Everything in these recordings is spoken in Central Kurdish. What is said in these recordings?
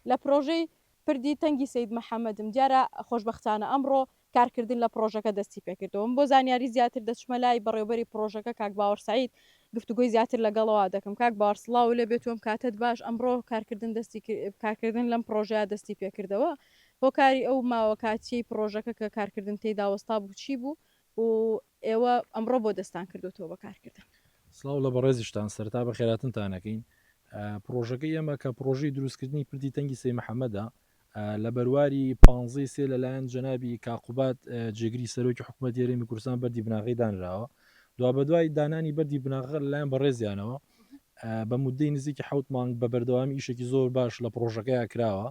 لە پرۆژەی پردی تەنگی سەید محەمەدم، دیارە خۆشبەختانە ئەمڕۆ کارکردن لە پڕۆژەکە دەستی پێکردەوە. من بۆ زانیاری زیاتر دەچمە لای بەڕێوبەری پڕۆژەکە کاک باوەڕ سەعید گفتوگۆی زیاتر لەگەڵەوە دەکەم. کاک باوەڕ سڵاوو لێ بێت و ئەم کاتەت باش، ئەمڕۆ کارکردن دەستی کارکردن لەم پڕۆژەیە دەستی پێکردەوە، هۆکاری ئەو ماوە کاتیەی پڕۆژەکە کە کارکردن تێیدا وەستا بوو چی بوو و ئێوە ئەمڕۆ بۆ دەستان کردۆتەوە بە کارکردن؟ سڵاو لە بەڕێزیشتان، سەرەتا بەخێراتنتان ئەکەین. پڕۆژەکەی ئێمە کە پڕۆژەی دروستکردنی پردی تەنگی سەی محەمەدە، لە بەرواری پانزەی سێ لەلایەن جەنابی کاک قوباد جێگری سەرۆکی حکومەتی هەرێمی کوردستان بەردی بناغەی دانراوە. دوابەدوای دانانی بەردی بناغە لەلایەن بەڕێزیانەوە بە مودەی نزیکی حەوت مانگ بە بەردەوامی ئیشێکی زۆر باش لە پڕۆژەکەیا کراوە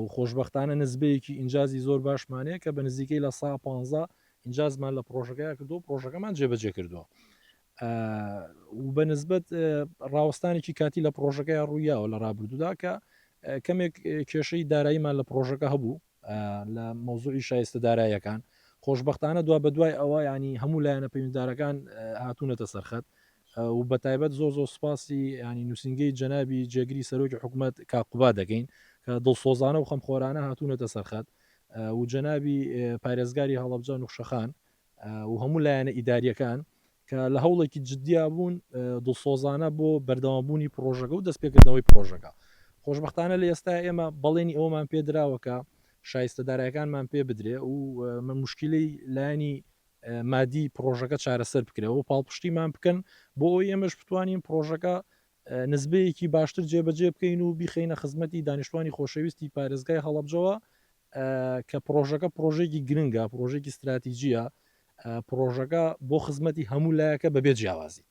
و خۆشبەختانە نزبەیەکی ئینجازی زۆر باشمان هەیە کە بە نزیکەی 15% ئینجازمان لە پڕۆژەکەیا کردووە و پڕۆژەکەمان جێبەجێ کردووە. و بە نسبەت ڕاوەستانێکی کاتی لە پڕۆژەکەیا ڕوویاوە لە ڕابردوودا کە کەمێک کێشەی داراییمان لە پڕۆژەکە هەبوو لە مەوزوعی شایستە دارایەکان خۆشببختانە دوا بە دوای ئەوە ینی هەموو لایەنە پەیوەنددارەکان هاتوونەتە سەرخەت و بە تایبەت زۆر زۆر سوپاسی ینی نووسنگەی جەنابی جێگری سەرۆکی حکوومەت کاقوبا دەکەین کە دڵسۆزانە و خەمخۆرانە هاتوونەتە سەرخەت و جەنابی پارێزگاری هەڵەبجە نوخشەخان و هەموو لایەنە ئیدارییەکان کە لە هەوڵێکی جددیا بوون دڵسۆزانە بۆ بەردەوامبوونی پڕۆژەکە و دەستپێکردنەوەی پڕۆژەکە. خۆشبەختانە لە ئێستا ئێمە بەڵێنی ئەوەمان پێ دراوە کە شایستە دارایەکانمان پێ بدرێ و موشکیلەی لایەنی مادی پڕۆژەکە چارەسەر بکرێ و پاڵپشتیمان بکەن بۆ ئەوەی ئێمەش بتوانین پڕۆژەکە نزبەیەکی باشتر جێبەجێ بکەین و بیخەینە خزمەتی دانیشتوانی خۆشەویستی پارێزگای هەڵەبجەوە کە پڕۆژەکە پڕۆژەیەکی گرنگە، پڕۆژەیەکی ستراتیجییە، پڕۆژەکە بۆ خزمەتی هەموو لایەکە بەبێ جیاوازی.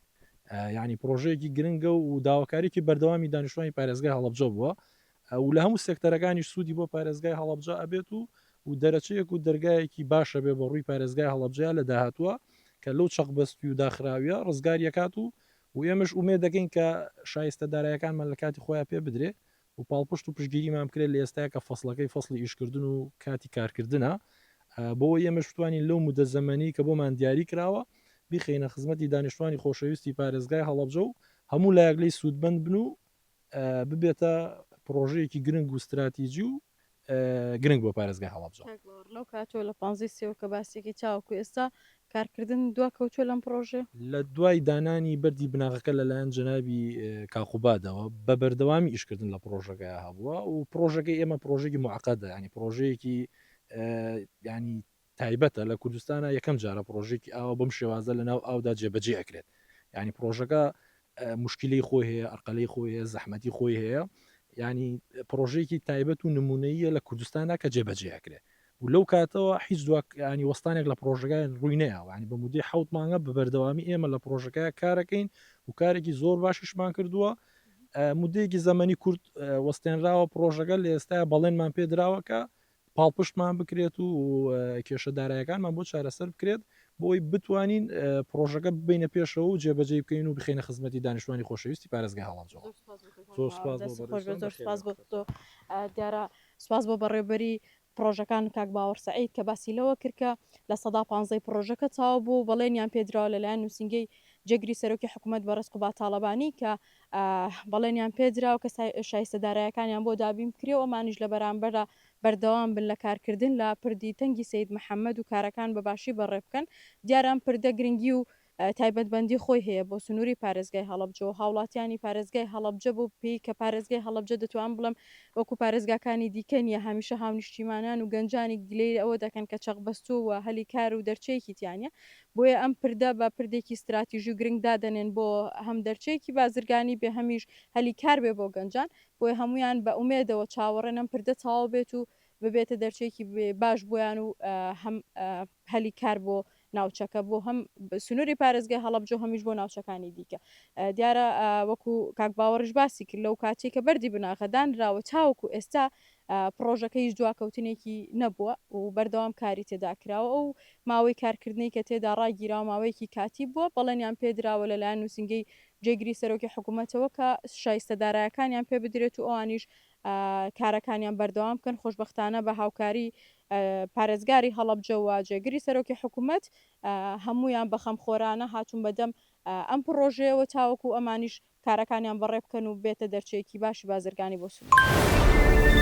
یعنی پڕۆژەیەکی گرنگە و داواکاریی بەردەوامی دانیشتوانی پارێزگای هەڵەبجە بووە و لە هەموو سێکتەرەکانیش سوودی بۆ پارێزگای هەڵەبجە ئەبێت و و دەرەچەیەک و دەرگایەکی باشە بێ بە ڕووی پارێزگای هەڵەبجەیا لە داهاتووە کە لەو چەقبەستووی و داخراویە ڕزگاری ئەکات و و ئێمەش ئومێد دەکەین کە شایستە دارایەکانمان لە کاتی خۆیان پێ بدرێ و پاڵپشت و پشتگیریمان بکرێت لە ئێستایا کە فەسڵەکەی فەسڵی ئیشکردن و کاتی کارکردنە بۆ ئەوەی ئێمەش بتوانین لەو مودە زەمەنی کە بۆمان دیاری کراوە بیخەینە خزمەتی دانیشتوانی خۆشەویستی پارێزگای هەڵەبجە و هەموو لایەک لێی سوودمەند بن و ببێتە پڕۆژەیەکی گرنگ و ستراتیجی و گرنگ بۆ پارێزگای هەڵەبجە. کاک باوەڕ لەو کاتەوە لە پانزەی سێوە کە باسێکی تاوەکو ئێستا کارکردن دوا کەوتووە لەم پڕۆژەیە؟ لە دوای دانانی بەردی بناغەکە لە لایەن جەنابی کاک قوبادەوە بە بەردەوامی ئیشکردن لە پڕۆژەکەیا هەبووە و پڕۆژەکەی ئێمە پڕۆژەیەکی موعەقەدە یانی پڕۆژەیەکی یانی تایبەتە لە کوردستانا یەکەم جارە پڕۆژەیەکی ئاوا بەم شێوازە لە ناو ئاودا جێبەجێ ئەکرێت یانی پڕۆژەکە موشکیلەی خۆی هەیە ئەرقەلەی خۆی هەیە زەحمەتی خۆی هەیە یانی پڕۆژەیەکی تایبەت و نمونەیە لە کوردستاندا کە جێبەجێ ئەکرێت و لەو کاتەوە هیچ دوا ینی وەستانێک لە پڕۆژەکە ڕووی نەیاوە ینی بە مودەی حەوت مانگە بە بەردەوامی ئێمە لە پڕۆژەکە کارەکەین و کارێکی زۆر باشیشمان کردووە مودەیەکی زەمەنی کورت وەستێنراوە پڕۆژەکە لە ئێستا بەڵێنمان پێدراوە کە پاڵپشتمان بکرێت و کێشە دارایەکانمان بۆ چارەسەر بکرێت بۆ ئەوەی بتوانین پڕۆژەکە ببەینە پێشەوە و جێبەجێی بکەین و بخەینە خزمەتی دانیشتوانی خۆشەویستی پارێزگای هەڵەبجەوە. زۆر سوپاس بۆ بەڕێزتان. زۆر سوپاس بۆ تۆ. دیارە سوپاس بۆ بەڕێوەبەری پڕۆژەکان کاک باوەڕ سەعید کە باسی لەوە کرد کە 15% ی پڕۆژەکە تەواو بووە و بەڵێنیان پێدراوە لەلایەن نووسینگەی جێگری سەرۆکی حکوومەت بەڕێز قوباد تاڵەبانی کە بەڵێنیان پێدراوە کە شایستە دارایەکانیان بۆ دابین بکرێ و ئەمانیش لە بەرامبەردا بەردەوام بن لە کارکردن لە پردی تەنگی سەید محەمەد و کارەکان بە باشی بەڕێ بکەن. دیارە ئەم پردە گرنگی و تایبەتمەندی خۆی هەیە بۆ سنووری پارێزگای هەڵەبجە و هاوڵاتیانی پارێزگای هەڵەبجە بەو پێی کە پارێزگای هەڵەبجە دەتوانم بڵێم وەکو پارێزگاکانی دیکە نییە هەمیشە هاونیشتیمانان و گەنجانی گلەیی ئەوە دەکەن کە چەقبەستوو و هەلی کار و دەرچەیەکی تیا نییە بۆیە ئەم پردە بە پردێکی ستراتیژی و گرنگ دادەنێن بۆ هەم دەرچەیەکی بازرگانی بێ هەمیش هەلی کار بێ بۆ گەنجان بۆیە هەموویان بە ئومێدەوە چاوەڕێن ئەم پردە تەواو بێت و ببێتە دەرچەیەکی باش بۆیان و هەم هەلی کار بۆ ناوچەکە بۆ هەم سنووری پارێزگای هەڵەبجە و هەمیش بۆ ناوچەکانی دیکە. دیارە وەکو کاک باوەڕیش باسی کرد لەو کاتەی کە بەردی بناغە دانراوە تاوەکو ئێستا پڕۆژەکە هیچ دواکەوتنێکی نەبووە و بەردەوام کاری تێدا کراوە، ئەو ماوەی کارکردنەی کە تێدا ڕاگیراوە ماوەیەکی کاتی بووە، بەڵێنیان پێدراوە لەلایەن نووسینگەی جێگری سەرۆکی حکوومەتەوە کە شایستە دارایەکانیان پێ بدرێت و ئەوانیش کارەکانیان بەردەوام بکەن، خۆشبەختانە بە هاوکاری پارێزگاری هەڵەبجە و جێگری سەرۆکی حکوومەت هەموویان بە خەمخۆرانە هاتوون بەدەم ئەم پڕۆژەیەوە تاوەکو ئەمانیش کارەکانیان بەڕێ بکەن و بێتە دەرچەیەکی باشی بازرگانی بۆ سنوور.